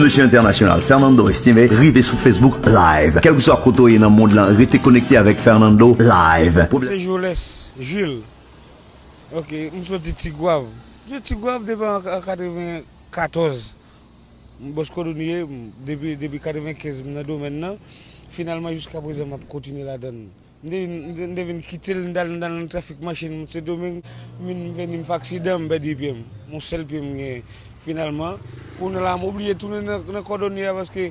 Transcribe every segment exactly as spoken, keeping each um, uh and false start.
Mesye entènasyonal Fernando Estimé rive sou Facebook Live. Kèlkeswa kote w ye nan mond lan, rete konekte avèk Fernando Live. Pwoblèm. Se Jolès Jules. Ok, m soti Tigwav. M soti Tigwav depi an katrevenkatòz. M bòs kòdonye, m, depi, depi katrevenkenz m nan domèn nan. Finalman, jiska prezan, m ap kontinye ladan l. M te vin, m te, m te vin kite l, m t al, m t al nan trafik machin Sendomeng, m vin, m vini, m fè aksidan, m pèdi pye m. Yon sèl pye m genyen. Finalman, kounye a la, m oblije tounen nan, nan kòdonye a paske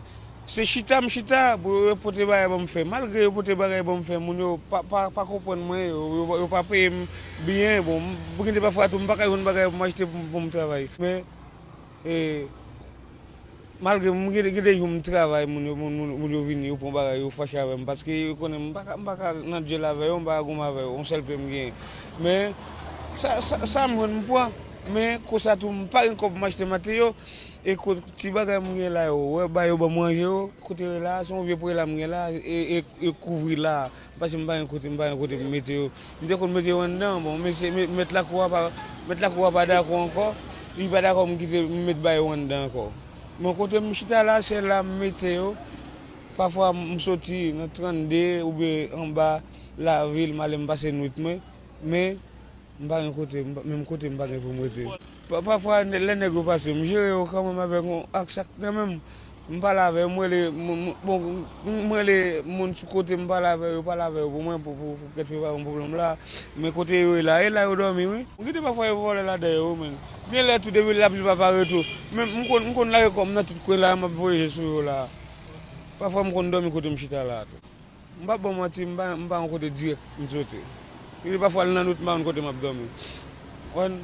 se chita m chita pou yo pote bagay ban m fè. Malgre yo pote bagay ban m fè, moun yo pa, pa, pa konprann mwen, yo, yo, yo pa peye m byen. Bon, m, gen de pafwa tou, m pa ka jwenn bagay pou m achte pou, pou m travay. Men, e, malgre m gen, gen de jou m travay, moun yo, moun, moun, moun yo vini, yo pran bagay, yo fache avè m, paske yo konnen m pa ka, m pa ka nan dyèl avè yo, m pa ka goumen avè yo, yon sèl pye m genyen. Men, sa, sa, sa m jwenn, m pran. Men, konsa tou, m pa gen kòb pou m achte mateyo, e ko-, ti bagay m gen la yo, wè, ba yo ban m ranje yo, kote yo ye la, se yon vye prela m gen la, e, e, e kouvri la. Paske m pa gen kote, m pa gen kote pou m mete yo. M te konn mete yo anndan, bon, mesye, mèt lakou a pa, mèt lakou a pa dakò ankò, li pa dakò m kite m met ba yo anndan ankò. Bon, kote m chita la, se la m mete yo. Pafwa m soti nan trannde oubyen anba lavil, m ale m pase nwit mwen, men m pa gen kote, m pa, menm kote m pa gen pou m rete. Pa, pafwa, lè nèg yo pase, m jere yo kanmenm avèk yon ak sak nan men m. M pale avè yo, m rele, m, m, bon, m rele moun sou kote, m pale avè yo, yo pale avè yo pou mwen, pou, pou, pou kèt yo pa yon pwoblèm la. Men kote yo ye la, e la yo dòmi, wi. Gen de pafwa yo vòlè ladan yo, men. Gen lè tou, depi lapli pa parèt tou. Men m konn, m konn lage kò m nan tout kwen la, m ap voye je sou yo la. Pafwa m konn dòmi kote m chita la tou. M p ap ba w manti, m pa, m pa yon kote dirèk m soti. Gen de pafwa l nan nwit m pa konn kote m ap dòmi. Konprann?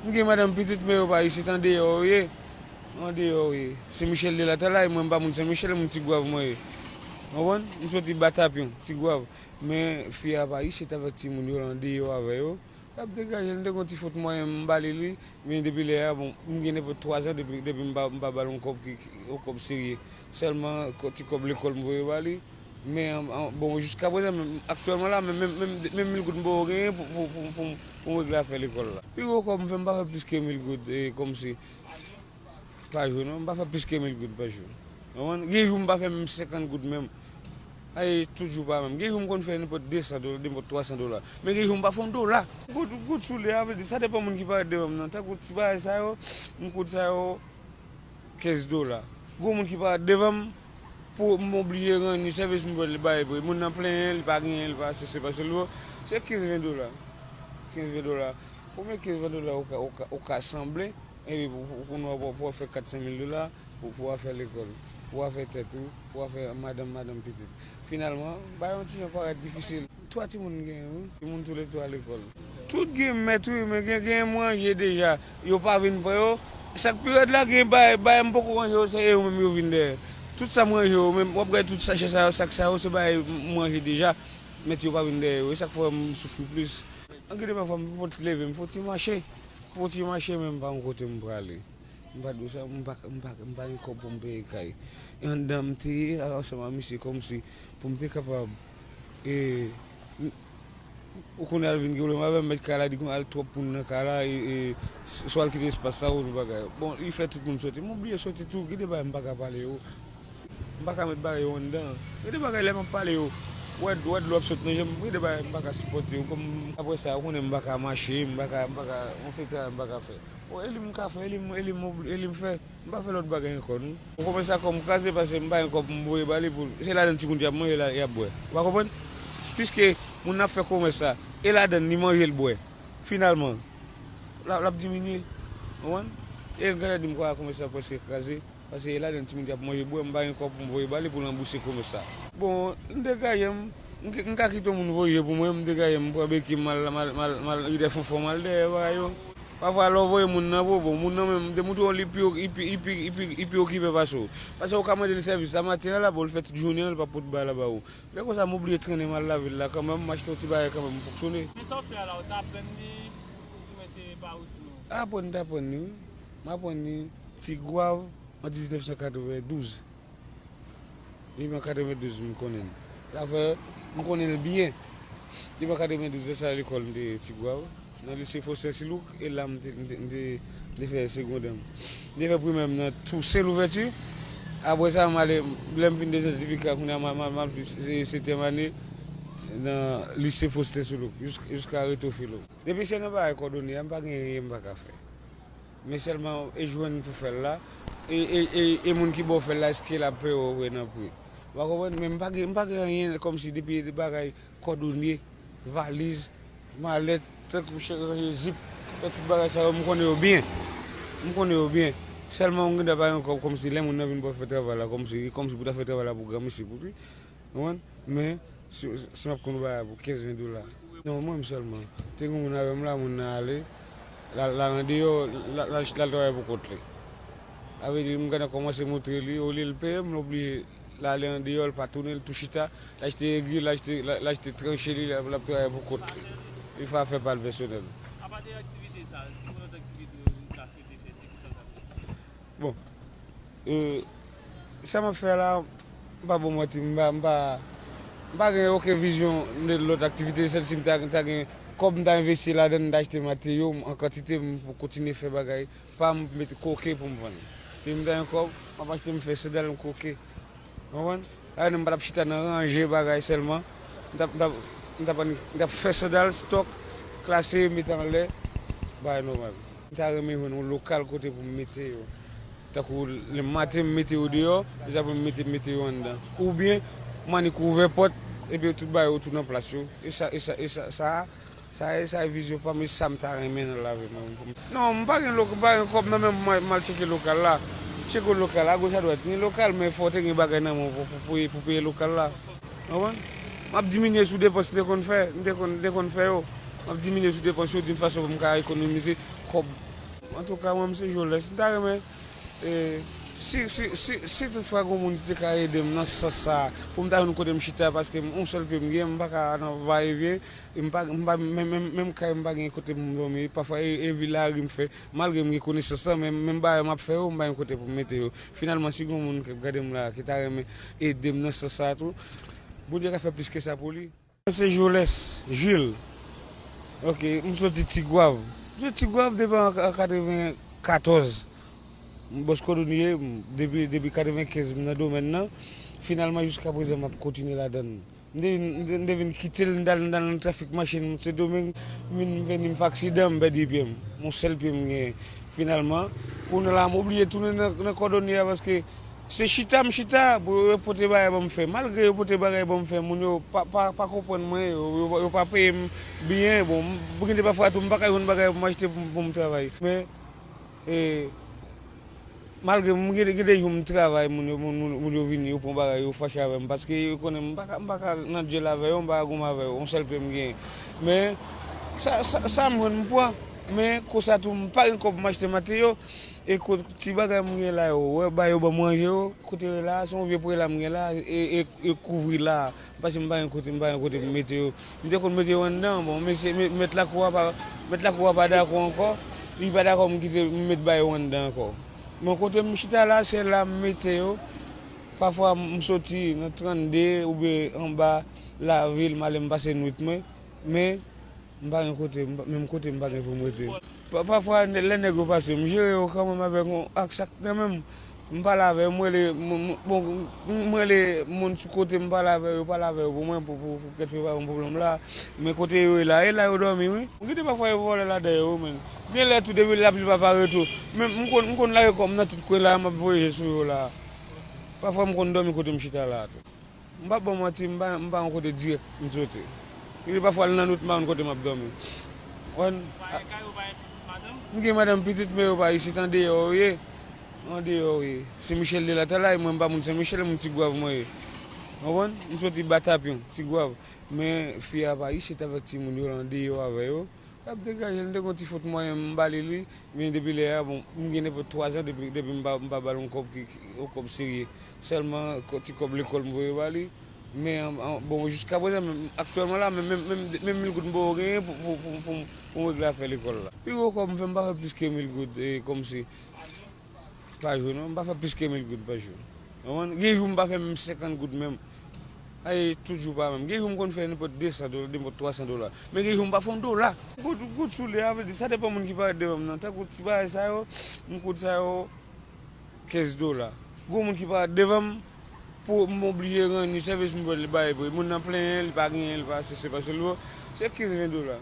M gen madanm, pitit, men yo pa isit, andeyò yo ye. Andeyò yo ye. Sen Michèl de Latalay, mwen m pa moun Sen Michèl, moun Tigwav mwen ye. Konprann? M soti Batapyon, Tigwav. Men fi a pa isit avèk timoun yo, l andeyò avè yo. L ap degaje l, m te gen yon ti fot mwayen m ba li li, men depi lè a, bon, m gen nenpòt twa zan depi, depi m pa, m pa ba l yon kòb ki, ki, yon kòb serye. Sèlman kò-, ti kòb lekòl m voye ba li, men, an, an, bon, jiskaprezan, menm, aktyèlman la, menm, menm, menm, menm mil goud m poko genyen pou, pou, pou, pou, pou m regle afè lekòl la. Pi gwo kòb m fè, m pa fè plis ke mil goud, e, kòmsi. Pa jou non, m pa fè plis ke mil goud pa jou. Konprann? Gen jou m pa fè menm senkant goud menm. Ay, tout jou pa menm. Gen jou m konn fè nenpòt de san dola, nenpòt twa san dola. Men gen jou m pa fè yon dola. Goud, goud sou lè a, vle di, sa depann moun ki parèt devan m nan. Tankou ti bagay sa yo, m koud sa yo, kenz dola. Gwo moun ki parèt devan m, pou m oblije rann li sèvis, m pral bay pou li. Moun nan plenyen, li pa genyen, li pa sese pase l dwo. Se kenz ven dola. Kenz ven dola. Konbyen kenz ven dola ou ka, ou ka, ou ka sanble? Epi pou, pou, pou nou, pou, pou w fè kat senk mil dola, pou, pou w fè lekòl, pou w fè tèt ou, pou w fè madanm, madanm pitit. Finalman, bagay yon ti jan parèt difisil. Twa timoun m genyen, wi. Timoun toulètwa lekòl. Tout gen mèt, wi, men gen, gen m ranje deja. Yo pa vin pran yo. Sa k pi rèd la, gen bagay, bagay m poko ranje yo, se yo menm yo vin dèyè. Tout sa m ranje yo, men w ap gade tout sachè sa yo, sak sa yo, se bagay m ranje deja. Mèt yo pa vin dèyè yo. E sa k fè m soufri plis. An gen de pafwa, m fò t leve, m fò ti mache. M fò ti mache, men m pa yon kote m prale. M pa di w sa, m pa, m pa, m pa gen kòb pou m peye kay. E anndan m te ye, ansanm ak misye, kòmsi, pou m te kapab, e, m, ou konnen al vin gen pwoblèm avè m, mèt kay la di konn al twòp moun nan kay la, e, e, s-, swa l kite espas la ou tout bagay. Bon, li fè tout moun soti. M oblije soti tou, gen de bagay m pa ka pale yo. M pa ka met bagay yo anndan. Gen de bagay lè m ap pale yo, w wè, w wè dlo ap sot nan je m, gen de bagay m pa ka sipòte yo. Kòm, apre sa, ou konnen m pa ka mache, m pa ka, m pa ka, yon seri travay m pa ka fè. Bon, e li m ka fè, e li m, e li m obli-, e li m fè. M pa fè lòt bagay ankò, non. Bon, kòmès sa kò m kraze paske m pa gen kòb pou m voye ba li pou, se ladann timoun y ap manje, la, y ap bwè. Ou pa konprann? Piske moun nan ap fè kòmès sa, e ladann li manje, l bwè. Finalman, l ap, l ap diminye. Konprann? E l genlè di m kwa kòmès sa prèske kraze. Paske e ladann timoun y ap manje, bwè, m pa gen kòb pou m voye ba li pou l ranbouse kòmès sa. Bon, m degaje m, m, m ka kite yon moun voye pou mwen, m degaje m, m pran beki m, m al, m al, m al, m al ridè fonfon, m al dèyè bagay yo. Pafwa, lè w voye moun nan pou, bon, moun nan menm, m te montre w li pi, li pi, li pi, li pi, li pi okipe pase w. Paske w ka mande l sèvis la maten an la, bon, l fè tout jounen an, l p ap pot bagay la ba ou. Lè konsa, m oblije trennen m al lavil la kanmenm, m achte yon ti bagay kanmenm, m fonksyone. Men sa w fè a la, w t aprann li, oubyen se pa woutin ou? Aprann, m t aprann li, wi. M aprann li Tigwav, an diznèf san katrevendouz. Depi an katrevendouz m konnen l. Sa fè m konnen l byen. Depi an katrevendouz, lè sa lekòl m te ye Tigwav. Nan lise Faustin Soulouque, e la m te, m te, m te, m te fè segondè m. M te fè primè m nan Toussaint Louverture. Apre sa, m ale, lè m fin de sètifika, kounye a m a, m a, m a fè se-, setyèm ane nan lise Faustin Soulouque, jis-, jiska Reto Filo. Depi se nan bagay kòdonye a, m pa gen anyen m pa ka fè. Men sèlman, e jwenn pou fè l la, e, e, e, e moun ki ba w fè l la, èske l ap peye w vre nan pri? Ou pa konprann? Men m pa gen, m pa gen anyen kòmsi depi bagay kòdonye, valiz, malèt, tankou chè ranje zip, tankou tout bagay sa yo, m konnen yo byen. M konnen yo byen. Sèlman, ou gen dwa pa gen kòb kòmsi lè moun nan vin pou fè travay la, kòmsi, kòmsi pou ta fè travay la pou granmesi pou li. Ou konprann? Men, si, si m ap konn bagay pou kenz ven dola. Non, mwen menm sèlman. Te gen moun avè m la, moun nan ale, l al, l al andeyò, l al, l al travay pou kont li. Sa vle di, m gentan kòmanse montre li, olye l peye m, l oblije l ale andeyò, l pa tounen, l tou chita, l achte egri, l achte, l, l achte tranche li, l ap, l ap travay pou kont li. Li fè afè pa l pèsonèl. Apa de aktivite sa, si gen lòt aktivite ou ka swete fè, se kisa w ta fè? Bon, e, sa m ap fè la, m pa ba w manti, m pa, m pa, m pa gen okenn vizyon de lòt aktivite, sèl si m ta, ta gen kòb m ta envesti ladan l, m ta achte materyo an kantite, m pou kontinye fè bagay pa m, mete koke pou m vann. Depi m ta gen kòb, m ap achte, m fè sandal, m koke. Ou konprann? Sa vle di m pa t ap chita nan ranje bagay sèlman. M t ap, m t ap, m t ap, m t ap fè sandal, stòk, klase, mete anlè, bagay nòmal. M ta renmen jwenn yon lokal kote pou m mete yo. Tankou lè maten m mete yo deyò, lè apre m mete, mete yo anndan. Oubyen, m annik ouvè pòt, epi tout bagay yo tou nan plas yo. E sa, e sa, e sa, sa a, Sa e, sa e vizyon pa m, e sa m ta renmen nan lavi mwen. Non, m pa gen lo-, m pa gen kòb nan men m, m al, m al tcheke lokal la. Tcheke lokal, agòch adwat. Gen lokal, men fò w te gen bagay nan men w pou, pou, pou, pou peye lokal la. Ou konprann? M ap diminye sou depans m te konn fè, m te konn, m te konn fè yo. M ap diminye sou depans yo d'une façon pou m ka ekonomize kòb. Antouka, mwen, m se Jolès. M ta renmen, e, si, si, si, si toutfwa gen moun ki te ka ede m nan sans sa a, pou m ta jwenn kote m chita, paske m, yon sèl pye m gen, m pa ka nan va e vyen. E m pa, m pa, menm, menm, menm kay m pa gen kote pou m dòmi. Pafwa, e, e vil lari m fè. Malgre m gen konesans lan, men, menm bagay m ap fè yo, m pa gen kote pou m mete yo. Finalman, si gen yon moun k ap gade m la, ki ta renmen ede m nan sans sa a tou, Bondye ka fè plis ke sa pou li. Mwen se Jolès Jules. Ok, m soti Tigwav. M soti Tigwav depi an, an katrevenkatòz. M bòs kòdonye, m, depi, depi katrevenkenz m nan domèn nan. Finalman, jiska prezan, m ap kontinye ladan l. M te vin, m te, m te vin kite l, m t al, m t al nan trafik machin Sendomeng, m vin, m vin, m fè aksidan, m pèdi pye m. Yon sèl pye m genyen. Finalman, kounye a la, m oblije tounen nan, nan kòdonye a, paske se chita m chita pou yo pote bagay ban m fè. Malgre yo pote bagay ban m fè, moun yo pa, pa, pa konprann mwen, yo, yo, yo pa peye m byen. Bon, m, gen de pafwa tou, m pa ka jwenn bagay pou m achte pou, pou m travay. Men, e, malgre m gen, gen de jou m travay, moun yo, moun, moun, moun yo vini, yo pran bagay, yo fache avè m, paske yo konnen m pa ka, m pa ka nan dyèl avè yo, m pa ka goumen avè yo, yon sèl pye m genyen. Men, sa, sa, sa m jwenn, m pran. Men, konsa tou, m pa gen kòb pou m achte materyo, e ko-, ti bagay m gen la yo, wè, ba yo ban m ranje yo, kote yo ye la, se yon vye prela m gen la, e, e, e kouvri la. Paske m pa gen kote, m pa gen kote pou m mete yo. M te konn mete yo anndan, bon, mesye, mè-, mèt lakou a pa, mèt lakou a pa dakò ankò, li pa dakò m kite, m met ba yo anndan ankò. Bon, kote m chita la, se la m mete yo. Pafwa, m soti nan trannde oubyen anba lavil, m ale m pase nwit mwen. Men, M pa gen kote, m pa, menm kote m pa gen pou m rete. Pa, pafwa, nè-, lè nèg yo pase, m jere yo kanmenm avèk yon ak sak nan men m. M pale avè yo, m rele, m, m, bon, m, m rele moun sou kote, m pale avè yo, yo pale avè yo pou mwen, pou, pou, pou kèt yo pa yon pwoblèm la. Men kote yo ye la, e la yo dòmi, wi. Gen de pafwa yo vòlè ladan yo, wi, men. Gen lè tou, depi lapli pa parèt tou. Men m konn, m konn lage kò m nan tout kwen la, m ap voye je sou yo la. Pafwa, m konn dòmi kote m chita la tou. M p ap ba w manti, m pa, m pa yon kote dirèk m soti. Gen de pafwa, l nan nwit, m pa konn kote m ap dòmi. Konprann? M gen madanm, pitit, men yo pa isit, andeyò yo ye. Andeyò yo ye. Sen Michèl de Latalay, mwen m pa moun Sen Michèl, moun Tigwav mwen ye. Konprann? M soti Batapyon, Tigwav. Men fi a pa isit avèk timoun yo, l andeyò avè yo. L ap degaje l, m te gen yon ti fot mwayen, m ba li li, men depi lè a, bon, m gen nenpòt twa zan depi, depi m pa, m pa ba l yon kòb ki, ki, yon kòb serye. Sèlman, kò-, ti kòb lekòl m voye ba li, men, an, an, bon, jiskaprezan, menm, aktyèlman la, menm, menm, menm, menm mil goud m poko genyen pou, pou, pou, pou, pou m regle afè lekòl la. Pi gwo kòb m fè, m pa fè plis ke mil goud, e, kòmsi. Pa jou, non, m pa fè plis ke mil goud pa jou. Ou konprann? Gen jou m pa fè menm senkant goud menm. Ay, tout jou pa menm. Gen jou m konn fè nenpòt de san dola, nenpòt twa san dola. Men gen jou m pa fè yon dola. M kout, m kout sou li a, vle di, sa depann moun ki parèt devan m nan. Tankou ti bagay sa yo, m kout sa yo, kenz dola. Gwo moun ki parèt devan m, pou m oblije rann li sèvis, m pral bay pou li. Moun nan plenyen, li pa genyen, li pa sese pase lwo. Se kenz ven dola.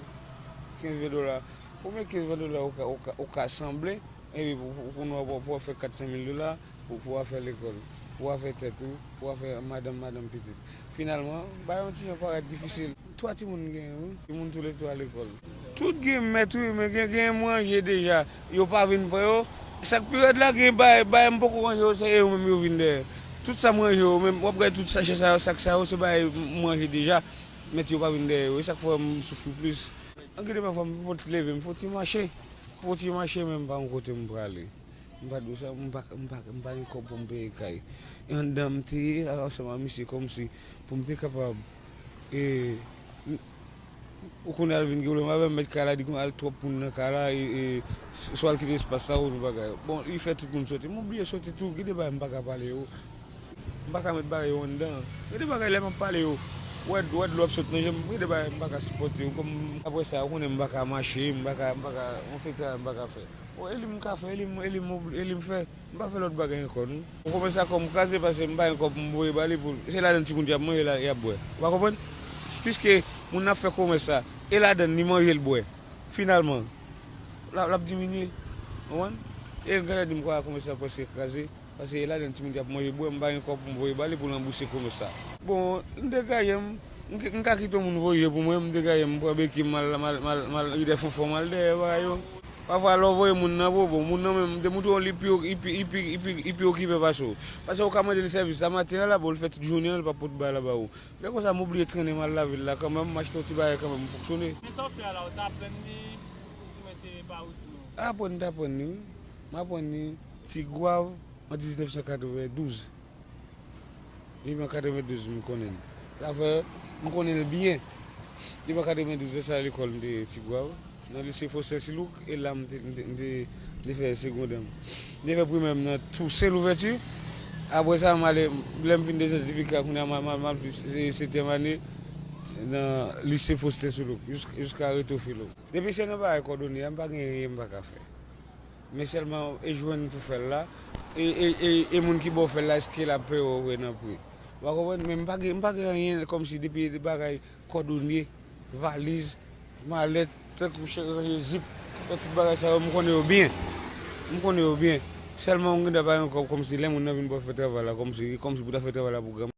Kenz ven dola. Konbyen kenz ven dola ou ka, ou ka, ou ka sanble, epi pou, pou, pou nou, pou, pou w fè kat san mil dola, pou, pou w fè lekòl, pou w fè tèt ou, pou w fè madanm, madanm pitit. Finalman, bagay yon ti jan parèt difisil. Twa timoun m genyen, wi. Timoun toulètwa lekòl. Tout gen mèt, wi, men gen, gen manje deja. Yo pa vin pran yo. Sa k pi rèd la, gen bagay, bagay m poko ranje yo, se yo menm yo vin dèyè. Tout sa m ranje yo, menm w ap gade tout sachè sa yo, sak sa yo, se bagay m ranje deja. Mèt yo pa vin dèyè yo. E sa k fè m soufri plis. An gen de pafwa, m fò t leve, m fò t mache. M fò t mache, men m pa yon kote m prale. M pa di w sa, m pa, m pa, m pa gen kòb pou m peye kay. E anndan m te ye, ansanm ak misye, kòmsi pou m te kapab, e, m, ou konnen al vin gen pwoblèm avè m, mèt kay la di konn al twòp moun nan kay la, e, e, s-, swa l kite espas la, ou tout bagay. Bon, li fè tout moun soti. M obliye soti tou, gen de bagay m pa ka pale yo. M pa ka met bagay yo anndan. Gen de bagay lè m ap pale yo, w wè, w wè dlo ap sot nan je m, gen de bagay m pa ka sipòte yo. Kòm apre sa, ou konnen m pa ka mache, m pa ka, m pa ka, yon seri travay m pa ka fè. Bon, e li m ka fè, e li m, e li m obli-, e li m fè. M pa fè lòt bagay ankò, non. Ou konprann sa kò m kraze, paske m pa gen kòb pou m voye ba li pou, se ladann timoun y ap manje, la, y ap bwè. Ou pa konprann? Piske moun nan ap fè komès sa, e ladann li manje, l bwè. Finalman, l ap, l ap diminye. Ou konprann? E l genlè di m kwa komès sa prèske kraze. Paske e ladann timoun ki ap manje bwè, m pa gen kòb pou m voye ba li pou l ranbouse komès sa. Bon, m degaje m, m, m ka kite yon moun voye pou mwen, m degaje m, m pran beki m, m al, m al, m al, m al ri dè Fonfon, m al dèyè bagay yo. Pafwa, lè w voye moun nan pou bon, moun nan menm, m te montre w li pi, li pi, li pi, li pi, li pi okipe pase w. Paske ou ka mande li sèvis la maten an la, bon, li fè tout jounen an, li pa pot bagay la ba ou. Lè konsa, m obliye trennen m al lavil la kanmenm, m achte yon ti bagay kanmenm, m fonksyone. Men sa w fè a la, ou t aprann li, oubyen se pa woutin ou? Aprann, m t aprann li, wi. M aprann li Ti Gwav an diznèf san katrevendouz. Depi an katrevendouz, m konnen l. Sa fè, m konnen l byen. Depi an katrevendouz, lè sa lekòl m te ye Ti Gwav. Nan lise Faustin Soulouque, e la m te, m te, m te, m te fè segondè m. M te fè primè m nan tou Sen Louvèti. Apre sa, m ale, lè m fin de sètifika, kounye a, m a, m a, m al fin se-, setyèm ane nan lise Faustin Soulouque, jis-, jiska Reto Filo. Depi se nan bagay kòdonye a, m pa gen anyen m pa ka fè. Men sèlman, e jwenn pou fè l la, e, e, e, e moun ki ba w fè l la, èske l ap peye w vre nan pri? Ou pa konprann? Men m pa gen, m pa gen anyen kòmsi depi de bagay kòdonye, valiz, malèt, tankou chanje zip, tankou tout bagay sa yo, m konnen yo byen. M konnen yo byen. Sèlman, ou gen dwa pa gen kòb kòmsi lè moun nan vin pou fè travay la, kòmsi, kòmsi pou ta fè travay la pou granmoun.